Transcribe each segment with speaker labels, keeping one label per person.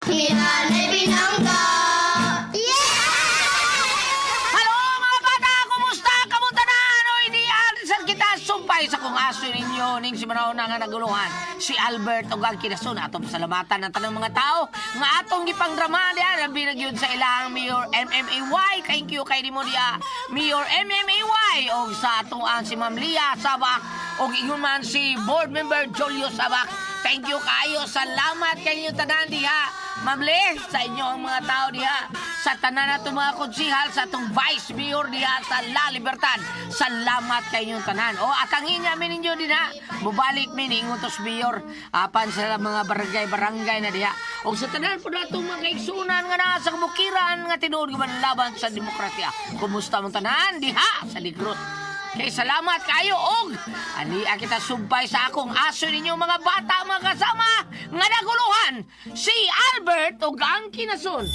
Speaker 1: Hinanay Binangga! Yeah!
Speaker 2: Hello mga bata! Kumusta? Kamusta na? Ano hindi answer kita? Sumpay sa kong aso ninyo ning si Manauna nga naguluhan. Si Albert og ang kinasun atong pasalamatan ang tanang mga tao nga atong gipangdrama diha labi na gyud sa ilang Mayor MMAY. Thank you kay nimo diha Mayor MMAY og sa atong ang si Ma'am Lia Sabak og ingon man si board member Julio Sabak. Thank you kayo. Salamat kayo tanan diha. Ma'am Le, sa inyo ang mga tao diha. Sa tanan nato mga konsihal, sa atong vice mayor diha sa La Libertad. Salamat kayong tanan. O, atangin niya mi ninyo din ha. Mubalik mi ni Ingutos Mayor. Apan sa mga barangay-barangay na diha. O sa tanan po natong mga kaigsunan nga naa sa kabukiran nga tinuod nga laban sa demokrasya. Kumusta mong tanan diha sa Negros? Kay salamat kayo og ani kita sumpay sa akong aso ninyo mga bata mga kasama nga naguluhan si Albert og ang kinasun.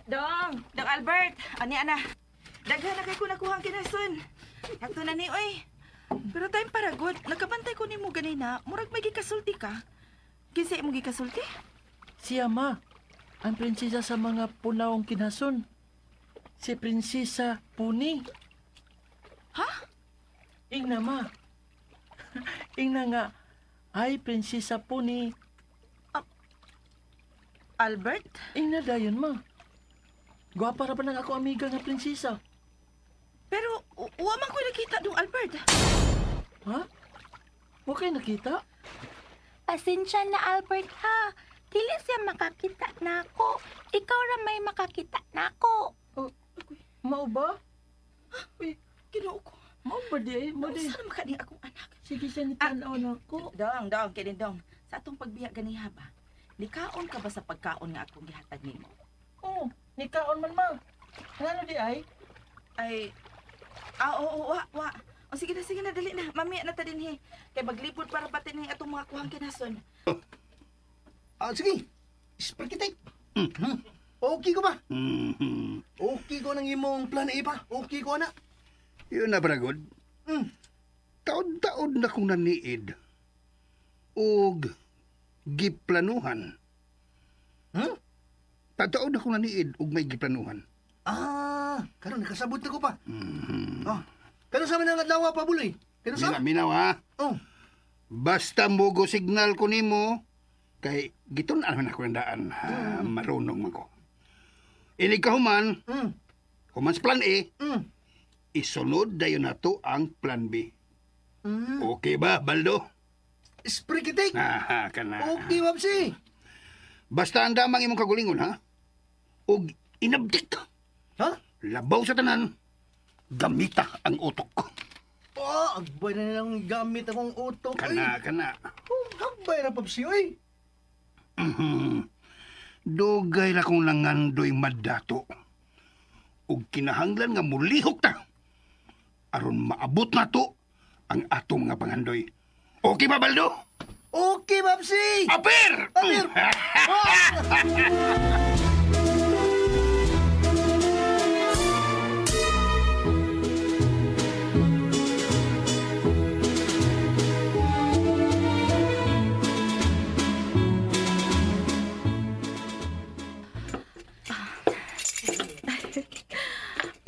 Speaker 3: Dong, Dong Albert, ani ana. Daghan na kay ko nakuha ang kinasun. Sakto na ni oy. Pero time para good, nakabantay ko nimo ganina, murag may gikasulti ka. Kinsa imong gikasulti?
Speaker 4: Siya ma, ang prinsesa sa mga punawong kinason. Si Prinsesa Puni.
Speaker 3: Ha?
Speaker 4: Ingna ma. Ingna nga, ay Prinsesa Puni.
Speaker 3: Albert?
Speaker 4: Ingna dayon ma. Gwapa ra ba nang ako amiga nga prinsesa?
Speaker 3: Pero wa man ko nakita dong Albert.
Speaker 4: Ha? Wa kay nakita?
Speaker 5: Pasensya na Albert ha. Dili siya makakita nako. Ikaw ra may makakita nako.
Speaker 4: Oh, mao ba? Uy,
Speaker 3: Ginoo ko.
Speaker 4: mao ba di ay? Mao di.
Speaker 3: Saan man ka ni akong anak?
Speaker 4: Sige siya ni tan-aw na ako.
Speaker 3: Dong, dong, kini dong. Sa atong pagbiya ganiha ba? Nikaon ka ba sa pagkaon nga akong gihatag nimo?
Speaker 4: Oh, nikaon man ma. Ngano di ay?
Speaker 3: Ay, oo, wa, wa. O sige na, dali na. Mamaya na ta dinhi. Kay maglipod para pati ni atong mga kuhang kinason.
Speaker 6: Ah, sige. Sparkitek. Okay ko ba? Okay ko ng imong plan A pa. Okay ko na.
Speaker 7: Yun na, Bragod. Taod-taod na kong naniid. Og giplanuhan.
Speaker 6: Hmm?
Speaker 7: Taod na kong naniid og may giplanuhan.
Speaker 6: Ah, karon nakasabot na ko pa. Oh. Kano sa man ang adlaw pa buloy? Kano sa?
Speaker 7: Mina, minaw ha.
Speaker 6: Oh.
Speaker 7: Basta mogo signal ko nimo kay gitun-an man ako ng daan. Ha, marunong man ko. Inig ka human, human sa plan A, isunod dayon nato ang plan B. Okay ba, Baldo?
Speaker 6: Sprikitik.
Speaker 7: Aha, kana.
Speaker 6: Okay, Babsi.
Speaker 7: Basta ang damang imong kagulingon, ha? Og inabdik.
Speaker 6: Ha?
Speaker 7: Labaw sa tanan, gamita ang utok.
Speaker 6: Oh, agbay na nilang gamit akong utok.
Speaker 7: Kana, kana.
Speaker 6: Oh, agbay na, Babsi, oy.
Speaker 7: Dugay ra kong nangandoy madato. Ug kinahanglan nga mulihok ta. Aron maabot na to ang atong mga pangandoy. Okay ba, Baldo?
Speaker 6: Okay, Babsi.
Speaker 7: Apir!
Speaker 6: Apir!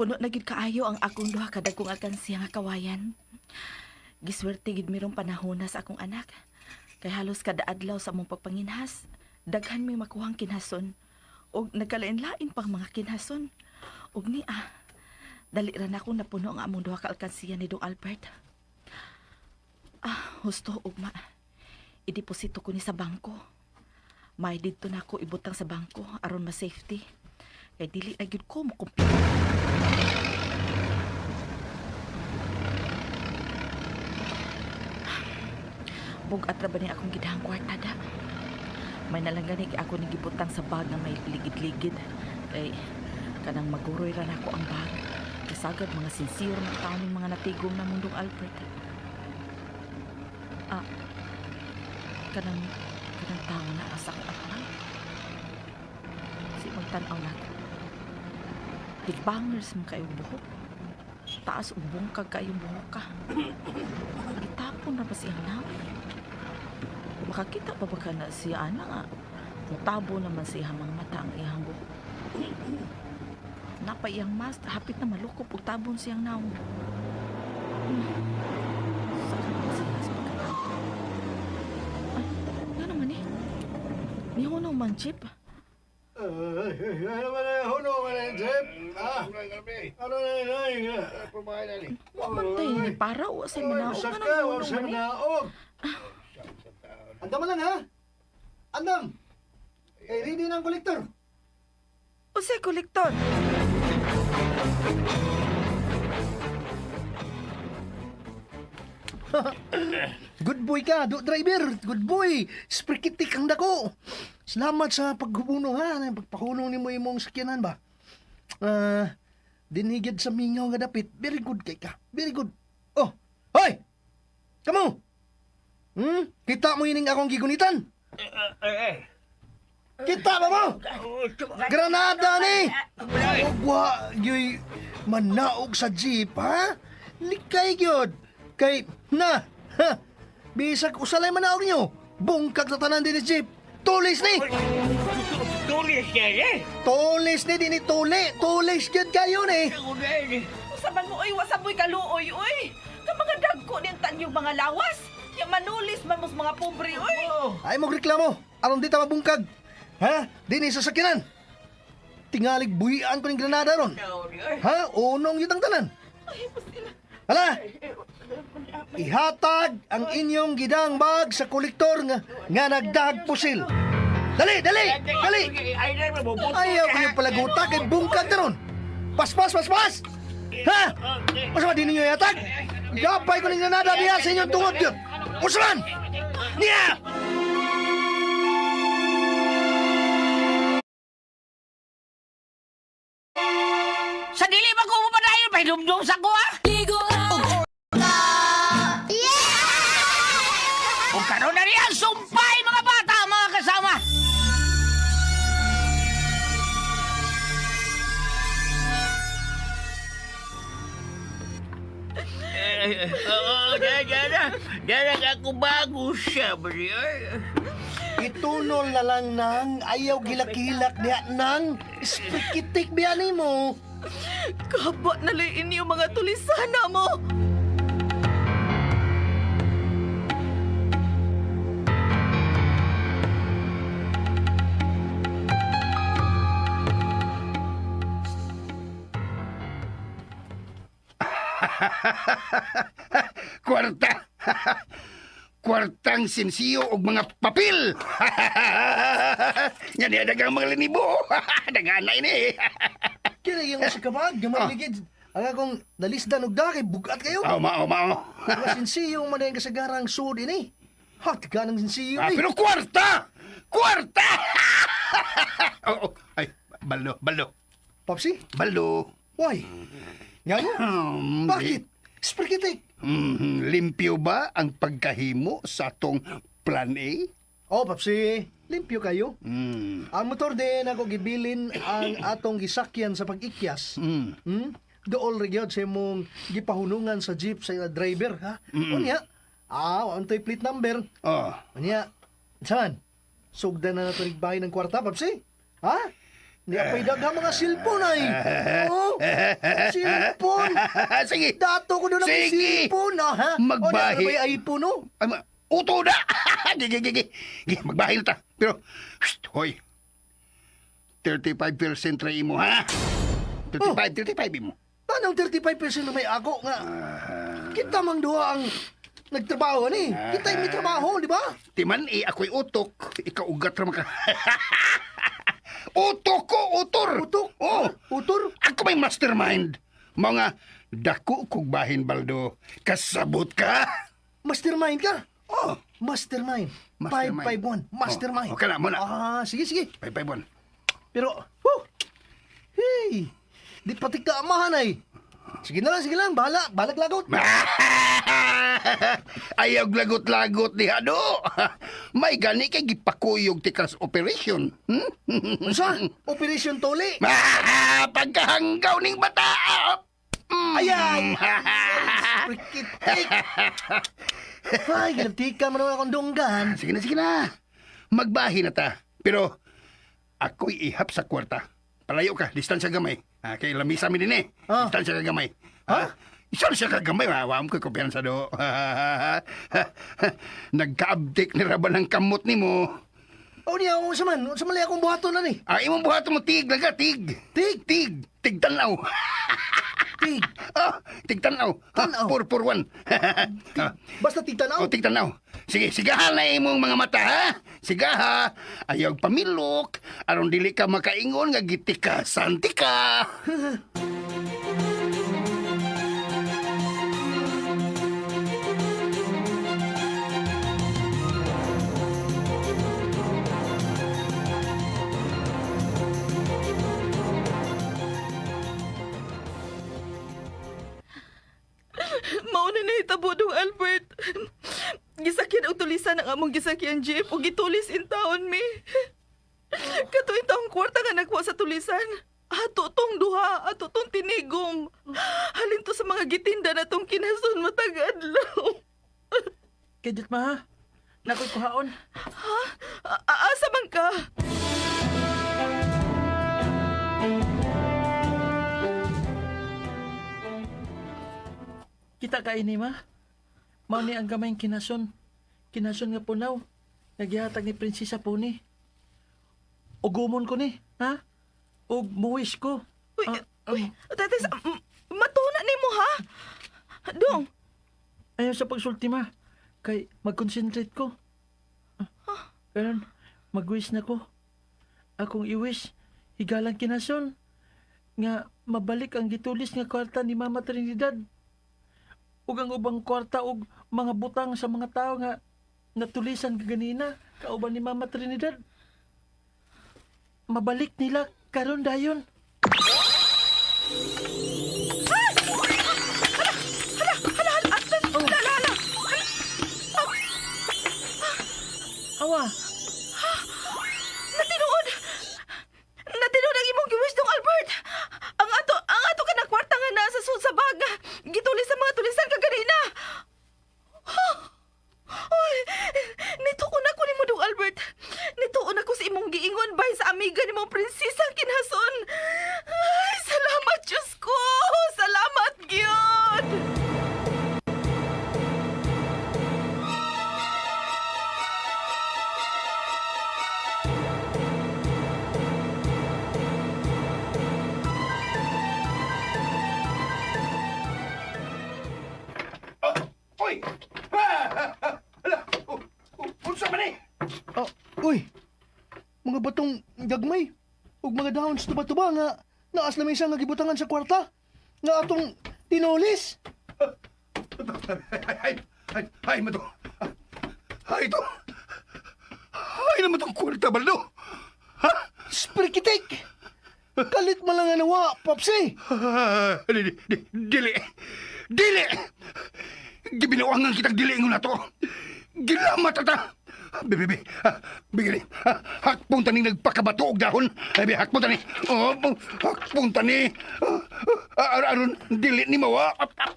Speaker 3: Puno na gid kaayo ang akong duha ka dagkong alkansiya nga kawayan. Giswerte gid mirong panahon na sa akong anak. Kay halos kada adlaw sa among pagpanginhas, daghan may makuhang kinhason og nagkalain-lain pang mga kinhason. Og ni dali ra na akong napuno ang among duha ka alkansiya ni Dong Albert. Ah, husto ugma. Ideposito ko ni sa bangko. May didto na ako ibutang sa bangko aron ma-safety. Kay dili na gyud ko mokumpita. Bug-at ra ba ni akong gidahang kwarta da? May nalang gani ako ni gibutang sa bag nga may ligid-ligid. Kay kanang maguroy ra nako ang bag. Kasagad mga sincere mga tao ning mga natigom na mundong Albert. Ah, kanang kanang tao na asa ko atman. Si magtan-aw nako. Tigbangers man kayo buhok. Taas ug bungkag kayong buhok ka. Gitapon na ba siyang naway? Makakita pa ba ka na siya ana nga? Mutabo naman sa iyang mga mata ang iyang buhok. Napa iyang mask, hapit na malukop ug tabon siyang nawong. Sakit na siya sa pagkatao. Ay, nga naman eh. Nihunaw man, Chip. Wa man tayo ni para wa say manaog. Nga nang hunaw man eh.
Speaker 6: Andam lang ha? Andam! Eh, ready na ang kolektor.
Speaker 3: Unsay kolektor?
Speaker 6: Good boy ka, do driver. Good boy. Sprikitik ang dako. Salamat sa paghubunong ha, pagpahunong nimo imong sakyanan ba. Ah, dinhigid sa mingaw nga dapit. Very good kay ka. Very good. Oh, hoy! Kamo! Kita mo ining akong gigunitan? Kita ba mo? Granada ni! Ugwa, yoy, manaog sa jeep, ha? Likay gyud. Kay, na, ha? Bisag usalay manaog niyo. Bungkag sa tanan din ni jeep. Tulis ni!
Speaker 4: Tulis niya eh.
Speaker 6: Tulis ni, dinhi tuli. Tulis gyud kayo ni.
Speaker 3: Usaban mo oy, wasaboy kaluoy oy. Ka mga dagko din tanyong mga lawas. Ya manulis man mos mga pobre oy.
Speaker 6: Ay mo reklamo. Aron di ta mabungkag. Ha? Dinhi sa sakyanan. Tingalig buhian ko ning granada ron. Ha? Unong yun ang tanan. Hala! Ihatag ang inyong gidang bag sa kolektor nga nagdahag pusil. Dali, dali, dali! Ayaw ko yung palaguta kay bungkag na ron. Paspas, paspas! Ha? Unsa man di ninyo ihatag? Gapay ko ning granada diha sa inyong tungod yun. Unsa man? Niya!
Speaker 2: Sa dili ba ko mapadayon, pahinumdum sa ko ah!
Speaker 1: Yeah!
Speaker 2: Ug karon na niya sumpay mga bata, mga kasama.
Speaker 4: Oo, dada. Dada ako bago siya, bro.
Speaker 6: Itunol na lang nang ayaw gilak-gilak diha nang sprikitik biya nimo.
Speaker 3: Kaba na lang inyo mga tulisana mo.
Speaker 7: Kwarta! Kwartang sinsiyo og mga papel! Yan niya dagang mga linibo. Dagana ini.
Speaker 6: Kini yung sa kabag, gamaligid. Ang akong nalisdan og da kay bugat kayo.
Speaker 7: Mao, mao, mao.
Speaker 6: Mga sinsiyo man ang kasagarang sud ini. Ha, tiga ng sinsiyo
Speaker 7: Ah,
Speaker 6: ni.
Speaker 7: pero kwarta! Kwarta! Oh, oh. Ay, balo, balo.
Speaker 6: Popsi,
Speaker 7: Balo.
Speaker 6: why? Nga mo? Bakit? Sprikitik.
Speaker 7: Limpyo ba ang pagkahimo sa atong plan A?
Speaker 6: Oh, Popsi, limpyo kayo. Ang motor din ako gibilin ang atong gisakyan sa pag-ikyas. Dool ra gyud sa imong gipahunungan sa jeep sa driver, ha? Unya, untoy plate number.
Speaker 7: Oh.
Speaker 6: Unya, saan? Sugdan na nato bahay ng kwarta, Papsi. Ha? Di apay daghang mga cellphone ay. Oh, cellphone.
Speaker 7: Sige.
Speaker 6: Dato ko doon ang
Speaker 7: Sige.
Speaker 6: cellphone, ah, ha?
Speaker 7: Magbahi.
Speaker 6: O, di, ano ba yung iPhone, oh?
Speaker 7: Ay, uto na! Gigi, gigi. Gigi, magbahil ta. Pero, shh, hoy. 35% ra imo, ha? 35, 35 imo.
Speaker 6: Paano ang 35% na may ako nga? Kita mang duha ang nagtrabaho ni. Kita yung may trabaho, di ba?
Speaker 7: Timan, eh, ako'y utok. Ikaw ugat ra maka. Utok ko, utor!
Speaker 6: Utok?
Speaker 7: Oh,
Speaker 6: Utor?
Speaker 7: Ako may mastermind. Mga dako kog bahin, Baldo. Kasabot ka.
Speaker 6: Mastermind ka?
Speaker 7: Oh.
Speaker 6: Mastermind.
Speaker 7: Mastermind.
Speaker 6: 551. Mastermind.
Speaker 7: Oh, okay na, muna.
Speaker 6: Ah, sige, sige.
Speaker 7: 551.
Speaker 6: Pero, whew! Hey! Di pati ka amahan ay. Sige na lang, sige lang. Bahala. Balag lagot.
Speaker 7: Ayaw lagot-lagot ni Hado. May gani kay gipakuyog tikas operation.
Speaker 6: Unsa? Operation Tuli.
Speaker 7: Pagkahanggaw ning bata.
Speaker 6: Ayay! Sprikitik! Ay, ginabtika man naman akong dunggan.
Speaker 7: Sige na, sige na. Magbahi na ta. Pero ako'y ihap sa kwarta. Palayo ka, distansya gamay. Ah, kay lamisa mi din eh.
Speaker 6: Ah.
Speaker 7: Distansya ka gamay. Ha? Isa na siya kagamay. Wa mo ko'y kumpiyansa do. Nagkaabdik ni Raban ang kamot ni mo.
Speaker 6: O niya, unsa man? Unsa man akong buhaton na ni?
Speaker 7: Ah, imong buhaton mo, tig lang ka, tig.
Speaker 6: Tig?
Speaker 7: Tig. Tig tanaw.
Speaker 6: Tig.
Speaker 7: Ah, tig tanaw.
Speaker 6: Tanaw.
Speaker 7: 441. Ah,
Speaker 6: Basta tig tanaw.
Speaker 7: O, tig tanaw. Sige, sigahan na imong mga mata, ha? Sigaha. Ayaw pamilok. Aron dili ka makaingon nga gitika santi ka.
Speaker 3: Mauna na hitabo dong Albert. Gisakyan og tulisan ang among gisakyan jeep ug gitulis in taon mi. Kato in taong kwarta nga nakuha sa tulisan. Ato tong duha, ato tong tinigom. Halin to sa mga gitinda na tong kinason matag adlaw.
Speaker 4: Kedit ma ha. Nakoy kuhaon.
Speaker 3: Asa man ka?
Speaker 4: Kita ka ini ma. Mao ni ang gamayng kinason. Kinason nga punaw. Nagihatag ni Prinsesa Pony. Ugumon ko ni, ha? Ug muwish ko.
Speaker 3: Uy,
Speaker 4: Ah,
Speaker 3: uy, tatis, matuna nimo ha? Dong,
Speaker 4: Ayaw sa pagsulti ma. Kay mag-concentrate ko. Ah, karon mag-wish na ko. Akong i-wish, higalang kinason. Nga mabalik ang gitulis nga kwarta ni Mama Trinidad. Ug ang ubang kwarta og mga butang sa mga tao nga natulisan kaganina kauban ni Mama Trinidad. Mabalik nila karon dayon.
Speaker 3: hala, hala, hala.
Speaker 4: Awa,
Speaker 3: Natinuod! Natinuod ang imong giwish dong Albert! Ang ato ka na kwarta nga nasa sud sa bag. Gitulis sa mga tulisan kaganina. Uy, nituon ako nimo dong Albert. Nituon ako sa imong giingon bay sa amiga nimong prinsesa kinason. Ay, salamat Diyos ko. Salamat gyud.
Speaker 7: Oh, oy! Ah, ah, Ala! Oh, oh, unsa man eh?
Speaker 6: Oh, uy. Mga batong gagmay ug mga dahon sa tuba-tuba nga naas na misa nga gibutangan sa kwarta nga atong tinulis.
Speaker 7: Ay, ay, ay, ay, mato. Ay, ito. Ay, naman itong kwarta, baldo. Ha?
Speaker 6: Sprikitik. Kalit man lang nga nawa, Popsi.
Speaker 7: Ah, Dili, dili, dili. Dili! Gibinuangan kitang dili ngon na to. Gilamat ata. Be, be, be. Ah, Bigili. Ah, Hakpong tani nagpakabato og dahon. Ay, be, hakpong tani. Oh, hakpong tani. Ah, ah, Aron, dili ni mawa. Ah, ah,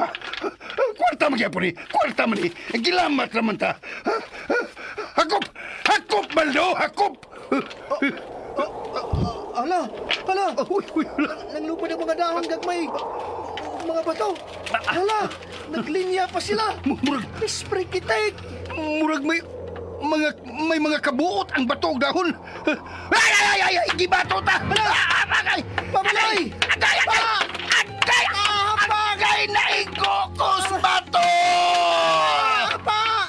Speaker 7: ah, Kwarta man gyapon ni. Kwarta man ni. Gilamat raman ta. Ah, ah, Hakop! Hakop, Baldo! Hakop!
Speaker 6: Ala, ala.
Speaker 7: Uy, uy, ala.
Speaker 6: Nanglupad ang mga dahon gagmay. Ug mga bato. Hala, naglinya pa sila.
Speaker 7: Murag,
Speaker 6: Sprikitik.
Speaker 7: murag may mga kabuot ang bato og dahon. Ay ay ay ay, ay gibato ta. Ah, Agay!
Speaker 6: Pabalay!
Speaker 7: Agay agay! Agay! Agay naigo ko sa bato!
Speaker 6: Pa!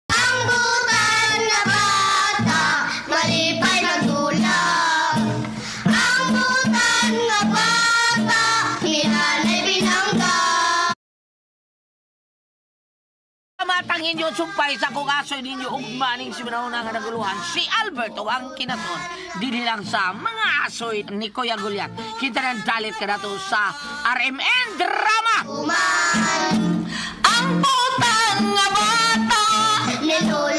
Speaker 1: Ang butan na bata, malipay magdulap. Ang butan nga bata, nilalay binangga.
Speaker 2: Matang inyo sumpay sa kung asoy ninyo ugmaning si Manona nga naguluhan si Alberto ang kinaton dinhi lang sa mga asoy ni Kuya Gulyat. Kita nang dalit ka nato sa RMN Drama.
Speaker 1: Uman. Ang Amputan nga bata, ni Lola.